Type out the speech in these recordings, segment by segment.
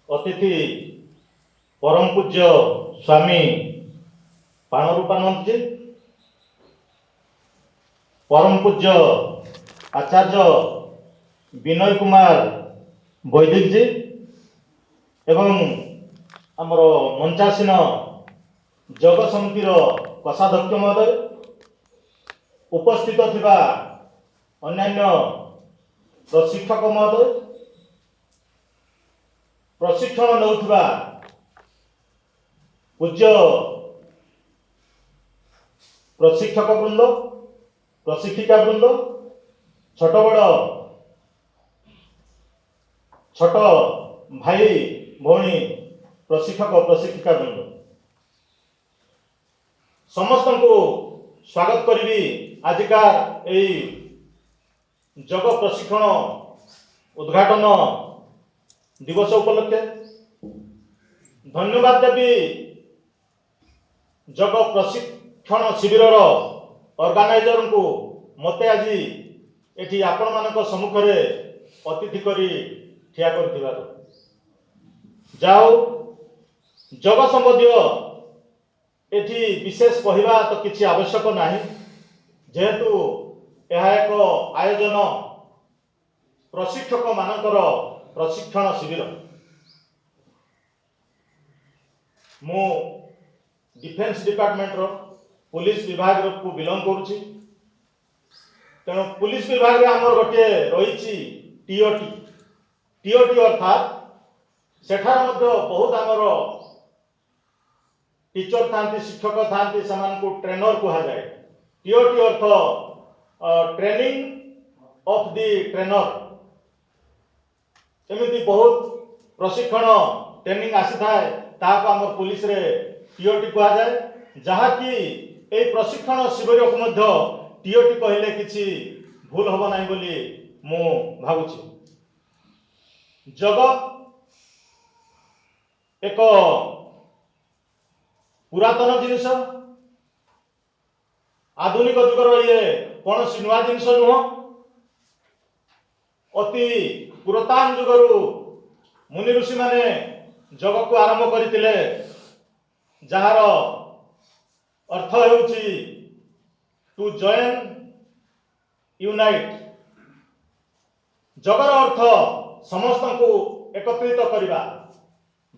ଅତିଥି ପରମ ପୂଜ୍ୟ ସ୍ୱାମୀ ପାଣରୂପାନନ୍ଦଜୀ, ପରମ ପୂଜ୍ୟ ଆଚାର୍ଯ୍ୟ ବିନୟ କୁମାର ବୈଦିକଜୀ ଏବଂ ଆମର ମଞ୍ଚାସୀନ ଯୋଗ ସମିତିର କୋଷାଧ୍ୟକ୍ଷ ମହୋଦୟ, ଉପସ୍ଥିତ ଥିବା ଅନ୍ୟାନ୍ୟ ପ୍ରଶିକ୍ଷକ ମହୋଦୟ, ପ୍ରଶିକ୍ଷଣ ନେଉଥିବା ପୂଜ୍ୟ ପ୍ରଶିକ୍ଷକ ବୃନ୍ଦ, ପ୍ରଶିକ୍ଷିକା ବୃନ୍ଦ, ଛୋଟ ବଡ଼ ଛୋଟ ଭାଇ ଭଉଣୀ ପ୍ରଶିକ୍ଷକ ପ୍ରଶିକ୍ଷିକା ବୃନ୍ଦ, ସମସ୍ତଙ୍କୁ ସ୍ୱାଗତ କରିବି ଆଜିକା ଏଇ ଯୋଗ ପ୍ରଶିକ୍ଷଣ ଉଦ୍ଘାଟନ ଦିବସ ଉପଲକ୍ଷେ। ଧନ୍ୟବାଦ ଦେବି ଯୋଗ ପ୍ରଶିକ୍ଷଣ ଶିବିରର ଅର୍ଗାନାଇଜରଙ୍କୁ, ମୋତେ ଆଜି ଏଠି ଆପଣମାନଙ୍କ ସମ୍ମୁଖରେ ଅତିଥି କରି ଠିଆ କରିଥିବାରୁ। ଯାଉ, ଯୋଗ ସମ୍ବନ୍ଧୀୟ ଏଠି ବିଶେଷ କହିବା ତ କିଛି ଆବଶ୍ୟକ ନାହିଁ, ଯେହେତୁ ଏହା ଏକ ଆୟୋଜନ ପ୍ରଶିକ୍ଷକମାନଙ୍କର ପ୍ରଶିକ୍ଷଣ ଶିବିର। ମୁଁ ଡିଫେନ୍ସ ଡିପାର୍ଟମେଣ୍ଟର ପୋଲିସ ବିଭାଗକୁ ବିଲଙ୍ଗ କରୁଛି। ତେଣୁ ପୋଲିସ ବିଭାଗରେ ଆମର ଗୋଟିଏ ରହିଛି ଟିଓଟି। ଟିଓଟି ଅର୍ଥାତ୍ ସେଠାରେ ମଧ୍ୟ ବହୁତ ଆମର ଟିଚର ଥାନ୍ତି, ଶିକ୍ଷକ ଥାନ୍ତି, ସେମାନଙ୍କୁ ଟ୍ରେନର କୁହାଯାଏ। ଟିଓଟି ଅର୍ଥ ଟ୍ରେନିଂ ଅଫ୍ the ଟ୍ରେନର। ଏମିତି ବହୁତ ପ୍ରଶିକ୍ଷଣ ଟ୍ରେନିଂ ଆସିଥାଏ, ତାହାକୁ ଆମର ପୋଲିସରେ ଟିଓଟି କୁହାଯାଏ, ଯାହାକି ଏଇ ପ୍ରଶିକ୍ଷଣ ଶିବିରକୁ ମଧ୍ୟ ଟିଓଟି କହିଲେ କିଛି ଭୁଲ ହେବ ନାହିଁ ବୋଲି ମୁଁ ଭାବୁଛି। ଯୋଗ ଏକ ପୁରାତନ ଜିନିଷ, ଆଧୁନିକ ଯୁଗର ଇଏ କୌଣସି ନୂଆ ଜିନିଷ ନୁହଁ। ଅତି ପୁରାତନ ଯୁଗରୁ ମୁନି ଋଷିମାନେ ଯୋଗକୁ ଆରମ୍ଭ କରିଥିଲେ, ଯାହାର ଅର୍ଥ ହେଉଛି ଟୁ ଜଏନ୍, ୟୁନାଇଟ୍। ଯୋଗର ଅର୍ଥ ସମସ୍ତଙ୍କୁ ଏକତ୍ରିତ କରିବା,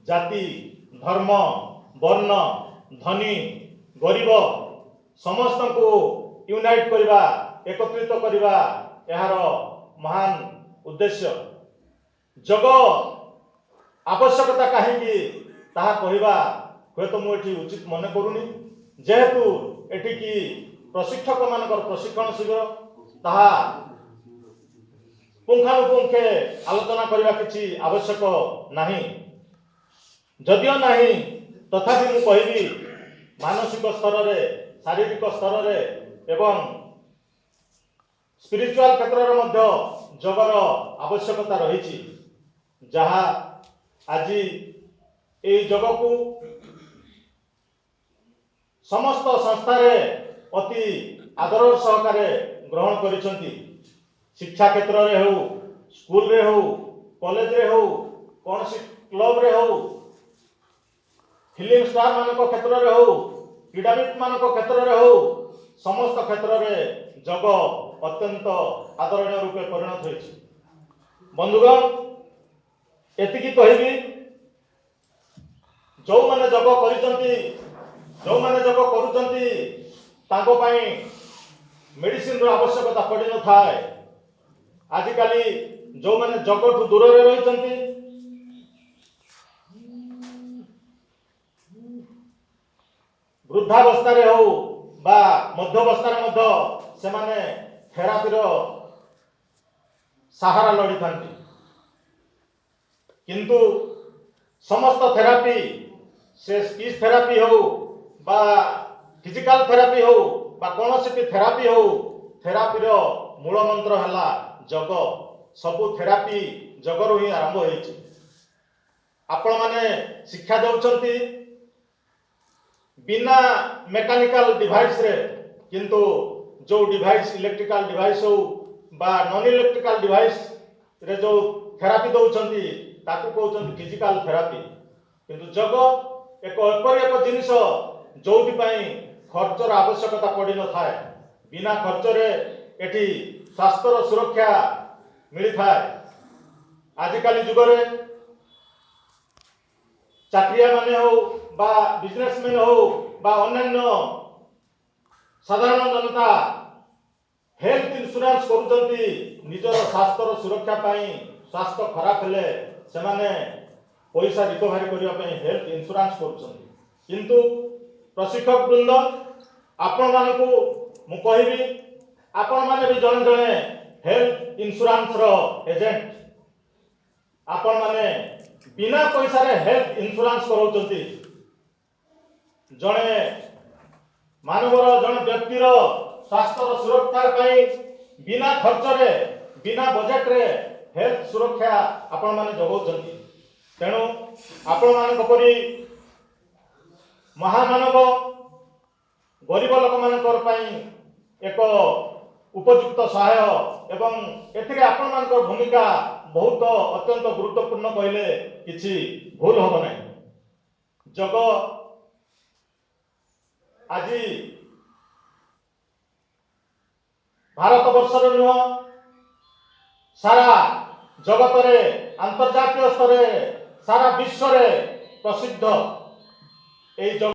ଜାତି, ଧର୍ମ, ବର୍ଣ୍ଣ, ଧନୀ, ଗରିବ ସମସ୍ତଙ୍କୁ ୟୁନାଇଟ୍ କରିବା, ଏକତ୍ରିତ କରିବା ଏହାର ମହାନ ଉଦ୍ଦେଶ୍ୟ। ଯୋଗ ଆବଶ୍ୟକତା କାହିଁକି, ତାହା କହିବା ହୁଏତ ମୁଁ ଏଠି ଉଚିତ ମନେ କରୁନି, ଯେହେତୁ ଏଠିକି ପ୍ରଶିକ୍ଷକମାନଙ୍କର ପ୍ରଶିକ୍ଷଣ ଶିବିର, ତାହା ପୁଙ୍ଖାନୁପୁଙ୍ଖେ ଆଲୋଚନା କରିବା କିଛି ଆବଶ୍ୟକ ନାହିଁ। ଯଦିଓ ନାହିଁ, ତଥାପି ମୁଁ କହିବି, ମାନସିକ ସ୍ତରରେ, ଶାରୀରିକ ସ୍ତରରେ ଏବଂ ସ୍ପିରିଚୁଆଲ କ୍ଷେତ୍ରରେ ମଧ୍ୟ ଯୋଗର ଆବଶ୍ୟକତା ରହିଛି, ଯାହା ଆଜି ଏଇ ଯୋଗକୁ ସମସ୍ତ ସଂସ୍ଥାରେ ଅତି ଆଦର ସହକାରେ ଗ୍ରହଣ କରିଛନ୍ତି। ଶିକ୍ଷା କ୍ଷେତ୍ରରେ ହେଉ, ସ୍କୁଲରେ ହେଉ, କଲେଜରେ ହେଉ, କୌଣସି କ୍ଲବରେ ହେଉ, ଫିଲ୍ମ ଷ୍ଟାର ମାନଙ୍କ କ୍ଷେତ୍ରରେ ହେଉ, କ୍ରୀଡ଼ାବିତ ମାନଙ୍କ କ୍ଷେତ୍ରରେ ହେଉ, ସମସ୍ତ କ୍ଷେତ୍ରରେ ଯୋଗ ଅତ୍ୟନ୍ତ ଆଦରଣୀୟ ରୂପେ ପରିଣତ ହୋଇଛି। ବନ୍ଧୁଗଣ, ଏତିକି କହିବି, ଯେଉଁମାନେ ଯୋଗ କରିଛନ୍ତି, ଯେଉଁମାନେ ଯୋଗ କରୁଛନ୍ତି, ତାଙ୍କ ପାଇଁ ମେଡିସିନର ଆବଶ୍ୟକତା ପଡ଼ିନଥାଏ। ଆଜିକାଲି ଯେଉଁମାନେ ଯୋଗଠୁ ଦୂରରେ ରହିଛନ୍ତି, ବୃଦ୍ଧାବସ୍ଥାରେ ହେଉ ବା ମଧ୍ୟାବସ୍ଥାରେ ମଧ୍ୟ ସେମାନେ ଥେରାପିର ସାହାରା ଲୋଡ଼ିଥାନ୍ତି। କିନ୍ତୁ ସମସ୍ତ ଥେରାପି, ସେ ସ୍ପିଚ୍ ଥେରାପି ହେଉ ବା ଫିଜିକାଲ ଥେରାପି ହେଉ ବା କୌଣସି ବି ଥେରାପି ହେଉ, ଥେରାପିର ମୂଳ ମନ୍ତ୍ର ହେଲା ଯୋଗ। ସବୁ ଥେରାପି ଯୋଗରୁ ହିଁ ଆରମ୍ଭ ହେଇଛି। ଆପଣମାନେ ଶିକ୍ଷା ଦେଉଛନ୍ତି ବିନା ମେକାନିକାଲ ଡିଭାଇସରେ, କିନ୍ତୁ ଯେଉଁ ଡିଭାଇସ୍, ଇଲେକ୍ଟ୍ରିକାଲ ଡିଭାଇସ୍ ହେଉ ବା ନନ୍ ଇଲେକ୍ଟ୍ରିକାଲ ଡିଭାଇସରେ ଯେଉଁ ଥେରାପି ଦେଉଛନ୍ତି, ତାକୁ କହୁଛନ୍ତି ଫିଜିକାଲ ଥେରାପି। କିନ୍ତୁ ଯୋଗ ଏକ ଏପରି ଏକ ଜିନିଷ, ଯୋଉଥିପାଇଁ ଖର୍ଚ୍ଚର ଆବଶ୍ୟକତା ପଡ଼ିନଥାଏ। ବିନା ଖର୍ଚ୍ଚରେ ଏଠି ସ୍ୱାସ୍ଥ୍ୟର ସୁରକ୍ଷା ମିଳିଥାଏ। ଆଜିକାଲି ଯୁଗରେ ଚାକିରିଆ ମାନେ ହଉ ବା ବିଜନେସମ୍ୟାନ ହଉ ବା ଅନ୍ୟାନ୍ୟ ସାଧାରଣ ଜନତା ହେଲ୍ଥ ଇନ୍ସୁରାନ୍ସ କରୁଛନ୍ତି ନିଜର ସ୍ୱାସ୍ଥ୍ୟର ସୁରକ୍ଷା ପାଇଁ। ସ୍ୱାସ୍ଥ୍ୟ ଖରାପ ହେଲେ ସେମାନେ ପଇସା ରିକଭରି କରିବା ପାଇଁ ହେଲ୍ଥ ଇନ୍ସୁରାନ୍ସ କରୁଛନ୍ତି। କିନ୍ତୁ ପ୍ରଶିକ୍ଷକ ବୃନ୍ଦ, ଆପଣମାନଙ୍କୁ ମୁଁ କହିବି, ଆପଣମାନେ ବି ଜଣେ ଜଣେ ହେଲ୍ଥ ଇନ୍ସୁରାନ୍ସର ଏଜେଣ୍ଟ। ଆପଣମାନେ ବିନା ପଇସାରେ ହେଲ୍ଥ ଇନ୍ସୁରାନ୍ସ କରାଉଛନ୍ତି। ଜଣେ ମାନବର, ଜଣେ ବ୍ୟକ୍ତିର ସ୍ୱାସ୍ଥ୍ୟର ସୁରକ୍ଷା ପାଇଁ ବିନା ଖର୍ଚ୍ଚରେ, ବିନା ବଜେଟରେ ହେଲ୍ଥ ସୁରକ୍ଷା ଆପଣମାନେ ଯୋଗାଉଛନ୍ତି। ତେଣୁ ଆପଣମାନଙ୍କ ପରି ମହାମାନବ ଗରିବ ଲୋକମାନଙ୍କର ପାଇଁ ଏକ ଉପଯୁକ୍ତ ସହାୟ ଏବଂ ଏଥିରେ ଆପଣମାନଙ୍କର ଭୂମିକା ବହୁତ ଅତ୍ୟନ୍ତ ଗୁରୁତ୍ୱପୂର୍ଣ୍ଣ କହିଲେ କିଛି ଭୁଲ ହେବ ନାହିଁ। ଯୋଗ ଆଜି ଭାରତ ବର୍ଷରେ ନୁହଁ, ସାରା ଜଗତରେ, ଆନ୍ତର୍ଜାତୀୟ ସ୍ତରରେ, ସାରା ବିଶ୍ୱରେ ପ୍ରସିଦ୍ଧ ଏଇ ଯୋଗ।